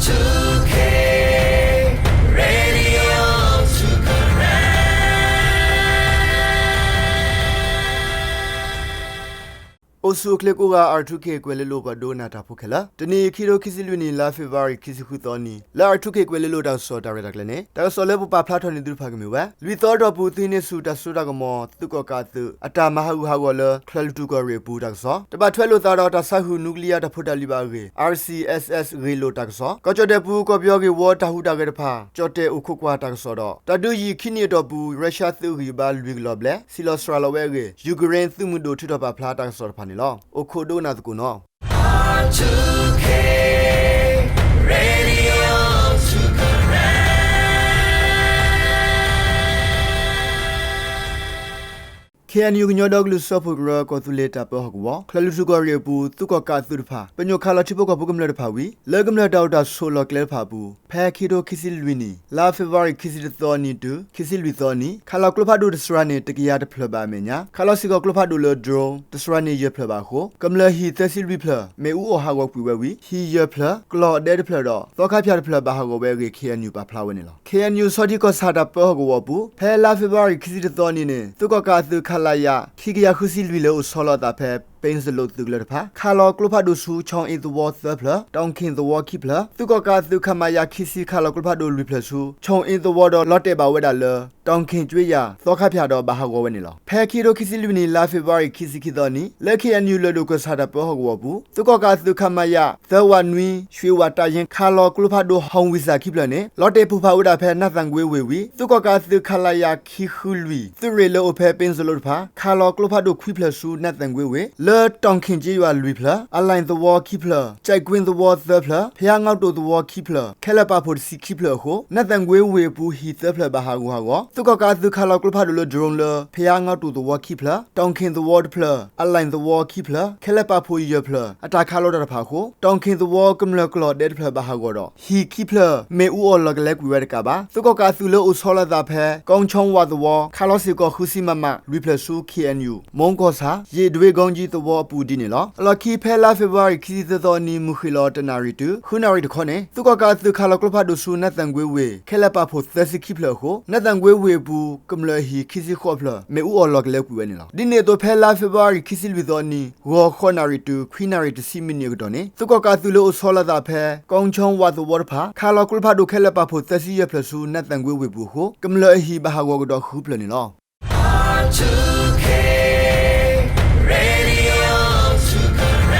အိၣ်ဆူၣ်အိၣ်ချ့ကိးဂၤ R two K ကွဲၤလ့လိၤပှၤဒိကနၣ်တၢ်ဖိခဲလၢာ်, တနံၤအံၤ ခံထိခံဆံလွံၢ်နံၣ် လါဖ့ၤဘြူၤအါရံၤ ခံဆံဃုသီနံၤ လၢ R two K ကွဲၤလ့လိၤတၢ်ကစီၣ်တၢ်ရဲၣ်တၢ်ကျဲၤန့ၣ် တၢ်ကစီၣ်လၢပပာ်ဖျါထီၣ်န့ၢ်သုတဖၣ်ကမ့ၢ်ဝဲ လွံၢ်သီအတီၢ်ပူၤ သုဟံးန့ၢ်ဆူၣ်တၢ်စိတၢ်ကမီၤ သုးကီၣ်ကးအသုး အတၢ်မၤဟးဂူာ်ဟးဂီၤလၢ ချၢၣ်လွံၢ်ထူၣ်ကီၢ်ရ့ၣ်အပူၤတၢ်ကစီၣ်, တဘၣ်ထွဲလိာ်သးဒီးတၢ်ဆါဟူၣ်နူကလံယါတၢ်ဖိတၢ်လံၤဘၣ်အဂ့ၢ် R C S S ဂ့ၢ်လိာ်တၢ်ကစီၣ်, ကီၢ်ကၠီၣ်တဲၣ်ပူၤ ကီၢ်ပယီၤဂ့ၢ်ဝီတၢ်ဟူးတၢ်ဂဲၤတဖၣ် ကၠီၣ်တဲၣ်အိၣ်ခိးကွၢ်တၢ်ကစီၣ်ဒီး တၢ်ဒုးယံာ်ခံနံၣ်အတီၢ်ပူၤ ရၢၡါသုးအဂံၢ်အဘါလွံၢ်ကလီၤဘျဲၣ် ဆံးလီၤစှၤလီၤဝဲအဂ့ၢ် ယူၤကရ့ၣ်သုးမုၢ်ဒိၣ် ထုးထီၣ်ပာ်ဖျါတၢ်ကစီၣ်တဖၣ်န့ၣ်လီၤ. အိၣ်ခိးဒိကနၣ်သကိးနီၤ. K N U ကညီဒီကလုာ်စၢဖှိၣ်ကရၢ ကီၢ်သူလ့ၤတၢ်ပၢဟီၣ်ကဝီၤ ချၢၣ်လွံၢ်ထူၣ်ကီၢ်ရ့ၣ်အပူၤ သုးကီၣ်ကးအသုးတဖၣ် ပညိၣ်ခးလီၤထံဖိကီၢ်ဖိကမျၢၢ်တဖၣ်ဝံၤ လၢကမျၢၢ်တၢ်အိၣ်တၢ်ဆိးလီၢ်ကျဲတဖၣ်အပူၤ ဖဲခံထိခံဆံလွံၢ်နံၣ် လါဖ့ၤဘြူၤအါရံၤ ခံဆံတသီနံၤတုၤ ခံဆံလွံၢ်သီနံၤ ခးလီၤကျိဖးဒိၣ်တစှၤန့ၣ် တကယၤတဖျၢၣ်ဘၣ်အမဲာ်ညါ ခးလီၤစ့ၢ်ကီးကျိဖးဒိၣ်လၢ drone တစှၤန့ၣ်ယဲၢ်ဖျၢၣ်ဘၣ်အဃိ ကမျၢၢ်ဟံၣ်သၢဆံလွံၢ်ဖျၢၣ် မ့ၣ်အူအီၣ်ဟးဂီၤကွံာ်ဝဲဝံၤ ဟံၣ်ယဲၢ်ဖျၢၣ် ကျီၢ်ဒဲတဖျၢၣ်ဒီး သီခါဖၠၣ်တဖျၢၣ်ဘၣ်ဟးဂီၤဝဲအဂ့ၢ် K N U ပာ်ဖျါဝဲန့ၣ်လီၤ. K N U ဆီထံကီၢ်ဆၣ်တၢ်ပၢဟီၣ်ကဝီၤအပူၤ ဖဲလါဖ့ၤဘြူၤအါရံၤ ခံဆံတသီနံၤန့ၣ် သုးကီၣ်ကးအသုး ခလရ ခံကယၤဃုဆံလွံၢ်လၢအိၣ်ဆီလီၤအသးဖဲ ပ့စလိၣ်သုးကလၢၢ်တဖၣ် ခးလီၤကျိဖးဒိၣ်ဆူ ခၠီၣ်အ့သဝီသၢဖျၢၣ် တီၣ်ခ့ၣ်သဝီခံဖျၢၣ် သုးကီၣ်ကးအသုး ခမရ ခံဆံ ခးလီၤကျိဖးဒိၣ်လွံၢ်ဖျၢၣ်ဆူ ခၠီၣ်အ့သဝီဒီးလီၤတဲာ်ဘၣ်ဝဲဒၣ်လၢ တီၣ်ခ့ၣ်ကၠ့ယၤ သီခါဖၠၣ်ဒီးဘၣ်ဟးဂီၤဝဲန့ၣ်လီၤ. ဖဲခံထိခံဆံလွံၢ်နံၣ် လါဖ့ၤဘြူၤအါရံၤ ခံဆံခံသီနံၤ လၢ K N U လၢၢ်ဒိၣ်ကီၢ်ဆၣ်တၢ်ပၢဟီၣ်ကဝီၤအပူၤ သုးကီၣ်ကးအသုး ခမရ သၢဝးနွံ ရွှ့ၣ်ဝးတၢ်ယ့ ခးလီၤကျိဖးဒိၣ် ဟီၣ်ဝံၣ်စၢ်ခံဖျၢၣ်န့ၣ် လီၤတဲာ်ပိၢ်ဖးဝဲဒၣ်ဖဲ နၢ်သၣ်ကွ့ဝ့ၢ်ဝံၤ သုးကီၣ်ကးအသုး ခလရ ခံဃုလွံၢ် သုးရ့ၣ်လၢအိၣ်ဖဲ ပ့စလိၣ်တဖၣ် ခးလီၤကျိဖးဒိၣ်ခွံဖျၢၣ်ဆူ နၢ်သၣ်ကွ့ဝ့ၢ် လၢတီၣ်ခ့ၣ်ကၠ့ယၤလွံၢ်ဖျၢၣ် အလၣ်သဝီခံဖျၢၣ် ကၠဲးကွ့သဝီသၢဖျၢၣ် ဖယါငီတိၣ်သဝီခံဖျၢၣ် ခဲလၢာ်ပာ်ဖှိၣ်တဆံခံဖျၢၣ်အဃိ နၢ်သၣ်ကွ့ဝ့ၢ်အပူၤဟံၣ်သၢဖျၢၣ်ဘၣ်ဟးဂူာ်ဟးဂီၤ သုးကီၣ်ကးအသုးခးလီၤကျိဖးဒိၣ်လၢ drone လၢ ဖယါငီတိၣ်သဝီခံဖျၢၣ် တီၣ်ခ့ၣ်သဝီတဖျၢၣ် အလၣ်သဝီခံဖျၢၣ် ခဲလၢာ်ပာ်ဖှိၣ်ယဲၢ်ဖျၢၣ် အတၢ်ခးလီၤတၢ်တဖၣ်အဃိ တီၣ်ခ့ၣ်သဝီကမျၢၢ်ကျီၢ်ဒဲတဖျၢၣ်ဘၣ်ဟးဂီၤဒီး ဟံၣ်ခံဖျၢၣ် မ့ၣ်အူအီၣ်လီၤကလဲကွံာ်ဝဲတကးဘၣ် သုးကီၣ်ကးအသုးလၢအိၣ်ဆီလီၤအသးဖဲ ကီၣ်ခၠီဝးသဝီ ခးလီၤစ့ၢ်ကီးဃုဆံ မမ လွံၢ်ဖျၢၣ်ဆူ K N U မူကီၢ်ဆၣ် ယ့ၣ်ဒွ့ကီကၠံသဝီအပူၤဒ်န့ၣ်လီၤ. အလီၢ်ခံဖဲလါဖ့ၤဘြူၤအါရံၤ ခံဆံသၢသီနံၤ မုၢ်ဃ့ၢ်လီၤတနၣ်ရံၣ်တုၤ ဃုနၣ်ရံၣ်တခီန့ၣ် သုးကီၣ်ကးအသုးခးလီၤကျိဖးဒိၣ်ဆူ နၢ်သၣ်ကွ့ဝ့ၢ် ခဲလၢာ်ပာ်ဖှိၣ်သၢဆံခံဖျၢၣ်အဃိ နၢ်သၣ်ကွ့ဝ့ၢ်အပူၤ ကမျၢၢ်အဟံၣ်ခံဆံဃိးဖျၢၣ် မ့ၣ်အူအီၣ်လီၤကလဲကွံာ်ဝဲန့ၣ်လီၤ. ဒ်န့ၣ်အသိး ဖဲလါဖ့ၤဘြူၤအါရံၤ ခံဆံလွံၢ်သီနံၤ ဂီၤဃိးနၣ်ရံၣ်တုၤ ခွံနၣ်ရံၣ်တဆံမံးနံးအကတီၢ်န့ၣ် သုးကီၣ်ကးအသုးလၢအိၣ်ဆီလီၤအသးဖဲ ကီၣ်ခၠီဝးသဝီတဖၣ် ခးလီၤကျိဖးဒိၣ်ခဲလၢာ်ပာ်ဖှိၣ်သၢဆံယဲၢ်ဖျၢၣ်ဆူ နၢ်သၣ်ကွ့ဝ့ၢ်ပူၤအဃိ ကမျၢၢ်အဟံၣ်ဘၣ်ဟးဂီၤကဒီးဃုဖျၢၣ်န့ၣ်လီၤ.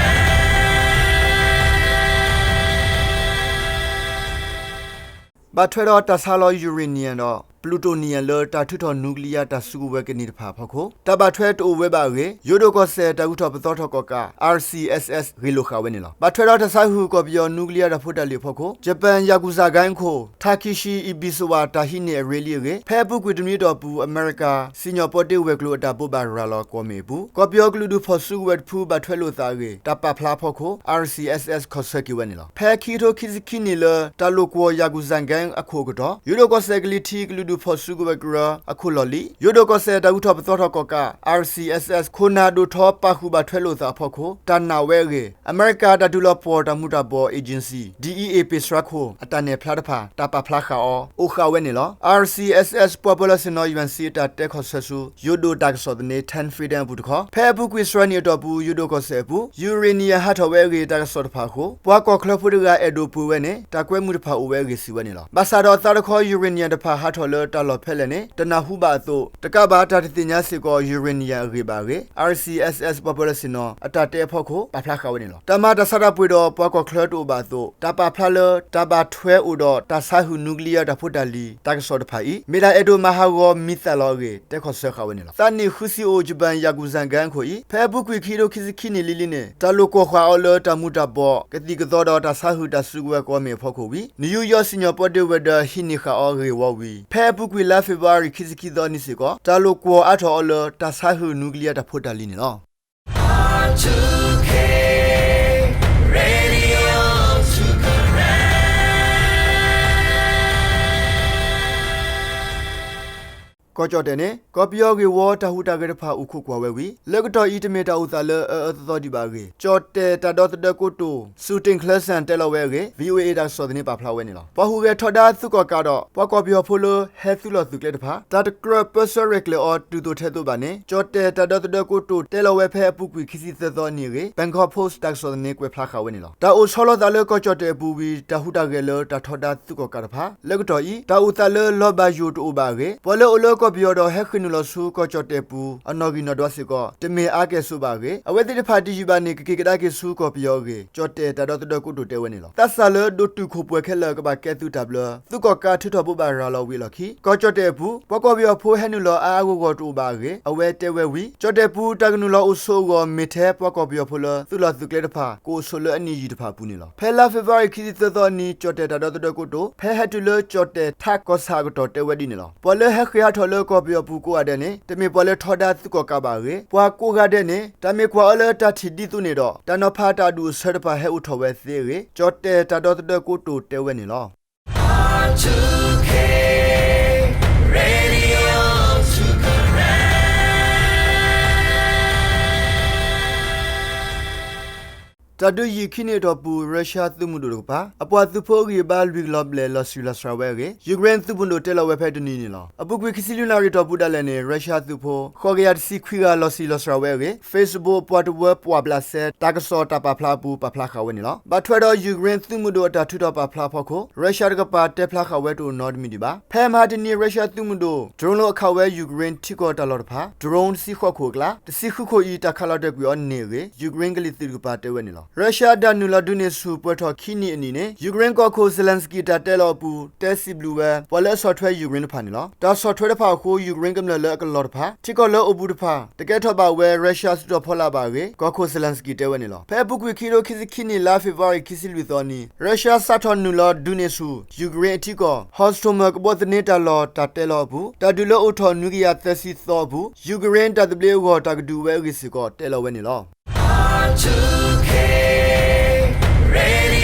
ဘၣ်ထွဲဒီးတၢ်ဆါလီၤ uranium ဒီး plutonium လၢတၢ်ထုးထီၣ်နူကလံယါတၢ်စုကဝဲၤကန့ၢ်တဖၣ်အဖီခိၣ် တၢ်ဘၣ်ထွဲတအိၣ်ဝဲဘၣ်အဂ့ၢ် ယိၤဒိၣ်ကီၢ်စဲၣ်တၢ်ဂုၤထီၣ်ပသီထီၣ်ကီၣ်ကး R C S S ဂ့ၢ်လိာ်ဃာ်ဝဲန့ၣ်လီၤ. ဘၣ်ထွဲဒီးတၢ်ဆါဟူၣ်ကီၢ်ပယီၤနူကလံယါတၢ်ဖိတၢ်လံၤအဖီခိၣ် ယပၣ် Yakuza ဂိုဏ်းအခိၣ် Takashi Iizawa တၢ်ဟံးန့ၢ်အရ့လံအဂ့ၢ် ဖဲအပူၤကွံာ်တနွံအတီၢ်ပူၤ အမဲရကၤ စံၣ်ညီၣ်ပီတ့ဝဲၤကျိၤအတၢ်ဘိးဘၣ်ရၤလီၤကွီၢ်မ့ၣ်အပူၤ ကီၢ်ပယီၤကလုာ်ဒူၣ်ဖီၣ်စုကဝဲၤတဖုဘၣ်ထွဲလိာ်သးအဂ့ၢ် တၢ်ပာ်ဖျါအဖီခိၣ် R C S S ခီၣ်ဆၢက့ၤဝဲန့ၣ်လီၤ. ဖဲခံကထိခံဆံခံနံၣ်လၢ တၢ်လိာ်ကွီၢ် Yakuza ဂိုဏ်းအခိၣ်အကတီၢ် ယိၤဒိၣ်ကီၢ်စဲၣ်ကလံၤထံးကလုာ်ဒူၣ်ဖီၣ်စုကဝဲၤကရၢအခိၣ်လီၢ်လံၤ ယိၤဒိၣ်ကီၢ်စဲၣ်တၢ်ဂုၤထီၣ်ပသီထီၣ်ကီၣ်ကး R C S S ခိၣ်နၢ်ဒိၣ်ထီပာ်ဃုာ်ဘၣ်ထွဲလိာ်သးအဖီခိၣ် တၢ်နာ်ဝဲအဂ့ၢ် အမဲရကၤတၢ်ဒုးလီၤပှီၢ်တၢ်မူၤတၢ်ဘှီး agency D E A ပ့ၣ်စှၤခိၣ် အတၢ်နဲၣ်ဖျါတဖၣ် တၢ်ပာ်ဖျါဃာ်အီၤ အိၣ်ဃာ်ဝဲန့ၣ်လီၤ. R C S S ပှၤပၢၤလီၢ်ဆ့ၣ်နီၤ ယွၤစံ အတၢ်တဲခီၣ်ဆၢဆူ ယိၤဒိၣ်တၢ်ကစီၣ်သန့ Tan Freedom အပူၤတခီ ဖဲအပူၤကွံာ်စှၤနံၣ်အတီၢ်ပူၤ ယိၤဒိၣ်ကီၢ်စဲၣ်အပူၤ uranium ဟးထီၣ်ဝဲအဂ့ၢ် တၢ်ကစီၣ်တဖၣ်အဃိ ပှၤကီၢ်ချၢဖိတဂၤအဲၣ်ဒိးပှ့ၤဝဲန့ၣ် တၢ်ကွဲမုာ်တဖၣ်အိၣ်ဝဲအဂ့ၢ်စံးဝဲန့ၣ်လီၤ. ဘၣ်ဆၣ်ဒီးသးတခီ uranium တဖၣ်ဟးထီၣ်လၢတၢ်လီၢ်ဖဲလဲၣ်န့ၣ် တနၢ်ဟူဘၣ်အသိး တကးဘၣ်တၢ်တသ့ၣ်ညါစ့ၢ်ကီး uranium အဂ့ၢ်ဘၣ်အဂ့ၢ် R C S S ပှၤပၢၤလီၢ်ဆ့ၣ်နီၤ အတၢ်တဲအဖီခိၣ် ပာ်ဖျါဃာ်ဝဲန့ၣ်လီၤ. တၢ်မၤတၢ်ဆါတၢ်ပှ့ၤဒီးပှၤကီၢ်ချၢတအိၣ်ဘၣ်အသိး တၢ်ပာ်ဖျါလၢ တၢ်ဘၣ်ထွဲအိၣ်ဒီးတၢ်ဆါဟူၣ်နူကလံယါတၢ်ဖိတၢ်လံၤ တၢ်ကစီၣ်တဖၣ်အံၤ မ့ၢ်ဒၣ်အဲၣ်ဒိးမၤဟးဂီၤမံၤသၣ်လီၤအဂ့ၢ် တဲခီၣ်ဆၢဃာ်ဝဲန့ၣ်လီၤ. သးနံၣ်ဃုဆံအိၣ် ယပၣ် Yakuza ဂိုဏ်းအခိၣ်အံၤ ဖဲအပူၤကွံာ်ခံကထိခံဆံခံနံၣ်လံၤလံၤန့ၣ် တၢ်လိာ်ကွီၢ်ဃာ်အီၤလၢတၢ်မူၤတၢ်ဘှီး ကသံၣ်ကသီဒီးတၢ်ဆါဟူၣ်တၢ်စုကဝဲၤကီၢ်မ့ၣ်အဖီခိၣ်ဝံၤ နယူးယီၣ်စံၣ်ညီၣ်ပီတ့ဝဲၤဒၢးဟံးန့ၢ်ဃာ်အီၤဂ့ၢ်ဝီဝံၤ ဖဲအပူၤကွံာ်လါဖ့ၤဘြူၤအါရံၤ ခံဆံခံသီနံၤစ့ၢ်ကီး တၢ်လိာ်ကွီၢ်အါထီၣ်အီၤလၢတၢ်ဆါဟူၣ်နူကလံယါတၢ်ဖိတၢ်လံၤန့ၣ်လီၤ. ကီၢ်ကၠီၣ်တဲၣ်န့ၣ် ကီၢ်ပယီၤဂ့ၢ်ဝီတၢ်ဟူးတၢ်ဂဲၤတဖၣ်အိၣ်ခိးကွၢ်ဝဲဝံၤ လၢကတီၢ်အံၤတမ့ၢ်တၢ်အိၣ်သးလၢအအၢအၢသီသီဒံးဘၣ်အဂ့ၢ် ကၠီၣ်တဲၣ်တၢ်ဒီသဒၢကိတိာ် စူၣ်တ့ၣ်ချၢစၣ် တဲလီၤဝဲအဂ့ၢ် VOA တၢ်ကစီၣ်သန့ပာ်ဖျါဝဲန့ၣ်လီၤ. ပှၤဟူးဂဲၤထီဒါသုးကီၣ်ကးဒီး ပှၤကီၢ်ပယီၤဖိလၢဟဲသုးလီၢ်သုးကျဲတဖၣ် တၢ်တကြၢးပၢဆှၢရဲၣ်ကျဲၤအီၤတုၤသိးထဲသိးဘၣ်န့ၣ် ကၠီၣ်တဲၣ်တၢ်ဒီသဒၢကိတိာ်တဲလီၤဝဲဖဲအပူၤကွံာ်ခံဆံသၢသီအနံၤအဂ့ၢ် Bangkok Post တၢ်ကစီၣ်သန့ကွဲးဖျါဃာ်ဝဲန့ၣ်လီၤ. တၢ်အိၣ်ဆီလီၤသးလၢကီၢ်ကၠီၣ်တဲၣ်အပူၤဝံၤ တၢ်ဟူးတၢ်ဂဲၤလၢတၢ်ထီဒါသုးကီၣ်ကးတဖၣ် လၢကတီၢ်အံၤ တၢ်အိၣ်သးလၢလီၢ်ဘၣ်ယိၣ်တအိၣ်ဘၣ်အဂ့ၢ် ပှၤလၢအိၣ်လၢကီၢ်ပယီၤဒီးဟဲဃ့ၢ်နုာ်လီၤဆူကီၢ်ကၠီၣ်တဲၣ်ပူၤ အနီၣ်ဂံၢ်နီၣ်ဒွးစ့ၢ်ကီး တမ့ၢ်အါကဲၣ်ဆိးဘၣ်အဂ့ၢ် အဝဲသ့ၣ်တဖၣ်တယံာ်ဘၣ်န့ၣ် ကက့ၤကဒါက့ၤဆူကီၢ်ပယီၤအဂ့ၢ် ကၠီၣ်တဲၣ်တၢ်ဒီသဒၢကိတိာ်တဲဝဲန့ၣ်လီၤ. သးစၢ်လၢဒိၣ်တုာ်ခိၣ်ပှဲၤခဲလၢာ်ကဘၣ်ကဲသုးတၢ်ဘျၢ သုးကီၣ်ကးထုးထီၣ်ဘိးဘၣ်ရၤလီၤဝံၤအလီၢ်ခံ ကီၢ်ကၠီၣ်တဲၣ်အပူၤ ပှၤကီၢ်ပယီၤဖိဟဲနုာ်လီၤအါအါဂီၢ်ဂီၢ်တအိၣ်ဘၣ်အဂ့ၢ် အဝဲတဲဝဲဝံၤ ကၠီၣ်တဲၣ်ပူၤ တၢ်ကနုာ်လီၤအိၣ်ဆိးအဂီၢ် မ့ၢ်ထဲပှၤကီၢ်ပယီၤဖိလၢသုးလီၢ်သုးကျဲတဖၣ် ကအိၣ်ဆိးလၢအနံၣ်ယံာ်တဖၣ်အပူၤန့ၣ်လီၤ. ဖဲလါဖ့ၤဘြူၤအါရံၤခံဆံသၢသီအနံၤ ကၠီၣ်တဲၣ်တၢ်ဒီသဒၢကိတိာ် ဖဲဟဲတုၤလၢကၠီၣ်တဲၣ်ထးကီၢ်ဆၣ်အကတီၢ်တဲဝဲဒ်န့ၣ်လီၤ. ပှၤလၢဟဲဃ့ၢ်ဟးထီၣ်လၢကီၢ်ပယီၤပူၤကိးဂၤဒဲးန့ၣ် တမ့ၢ်ပှၤလၢထီဒါသုးကီၣ်ကးဘၣ်အဂ့ၢ် ပှၤကိးဂၤဒဲးန့ၣ် တၢ်မ့ၢ်ကွၢ်အီၤလၢတၢ်ထံၣ်ဒ်သိးန့ၣ်ဒီး တၢ်နီၤဖးတၢ်အဒူၣ်အဆၢတဖၣ်ဟဲအိၣ်ထီၣ်ဝဲသ့အဂ့ၢ် ကၠီၣ်တဲၣ်တၢ်ဒီသဒၢကိတိာ်တဲဝဲန့ၣ်လီၤ. တၢ်ဒုးယံာ်ခံနံၣ်အတီၢ်ပူၤ ရၢၡါသုးမုၢ်ဒိၣ်တကပၤ အပှၤသုးဖိအဂံၢ်အဘါလွံၢ်ကလီၤဘျဲၣ်လီၤဆံးလီၤစှၤဝဲအဂ့ၢ် ယူၤကရ့ၣ်သုးမုၢ်ဒိၣ်တဲလီၤဝဲဖဲတနံၤန့ၣ်လီၤ. အပူၤကွံာ်ခံဆံလွံၢ်နၣ်ရံၣ်တီၢ်ပူၤဒၣ်လဲာ်န့ၣ် ရၢၡါသုးဖိ ဃိးကယၤတဆံခွံဂၤလီၤဆံးလီၤစှၤဝဲအဂ့ၢ် Facebook အပှၤတဝၢပှာ်ဘျးစဲ တၢ်ကစီၣ်တၢ်ပာ်ဖျါအပူၤပာ်ဖျါဃာ်ဝဲန့ၣ်လီၤ. ဘၣ်ထွဲဒီးယူၤကရ့ၣ်သုးမုၢ်ဒိၣ်အတၢ်ထုးထီၣ်ပာ်ဖျါအဖီခိၣ် ရၢၡါတကပၤတဲဖျါဃာ်ဝဲတအိၣ်နီတမံၤဒံးဘၣ်. ဖဲမဟါတနံၤ ရၢၡါသုးမုၢ်ဒိၣ် drone လၢအခးဝဲယူၤကရ့ၣ်ထံကီၢ်တၢ်လီၢ်တဖၣ် drone တဆံဃိးခိၣ်အကျါ တဆံဃုခိၣ်အံၤ တၢ်ခးလီၤတဲာ်ကွံာ်အီၤန့ၢ်အဂ့ၢ် ယူၤကရ့ၣ်ကလံၤသုးတကပၤတဲဝဲန့ၣ်လီၤ. ရၢၡါဒၣ်နုာ်လီၤဒုးန့ၢ်ဆူၣ်ပှဲၤထီၣ်ခံနံၣ်အနံၤန့ၣ် ယူၤကရ့ၣ်ကီၢ်ခိၣ် Zelensky တၢ်တဲလီၤအပူၤ တဲစံးဘျုးဝဲ ပှၤလၢအဆီၣ်ထွဲယူၤကရ့ၣ်တဖၣ်န့ၣ်လီၤ. တၢ်ဆီၣ်ထွဲတဖၣ်အဃိ ယူၤကရ့ၣ်ကမျၢၢ်လၢအကလီၢ်တဖၣ် ထံကီၢ်လၢအိၣ်ဘူးတဖၣ် တကဲထီၣ်ဘၣ်ဝဲ ရၢၡါစုတီၤဖီလာ်ဘၣ်အဂ့ၢ် ကီၢ်ခိၣ် Zelensky တဲဝဲန့ၣ်လီၤ. ဖဲအပူၤကွံာ်ခံကထိခံဆံခံနံၣ် လါဖ့ၤဘြူၤအါရံၤခံဆံလွံၢ်သီအနံၤ ရၢၡါစးထီၣ်နုာ်လီၤဒုးန့ၢ်ဆူၣ် ယူၤကရ့ၣ်အထံကီၢ် Hostomel ကဘီသန့တၢ်လီၢ်တၢ်တဲလီၤအပူၤ တၢ်ဒုးလၢအိၣ်ထီၣ်နွံကယၤသၢဆံသီအပူၤ ယူၤကရ့ၣ်တၢ်သဘျ့အဂီၢ်တၢ်ကဒုးဝဲအဂ့ၢ်စ့ၢ်ကီးတဲလီၤဝဲန့ၣ်လီၤ. တၢ်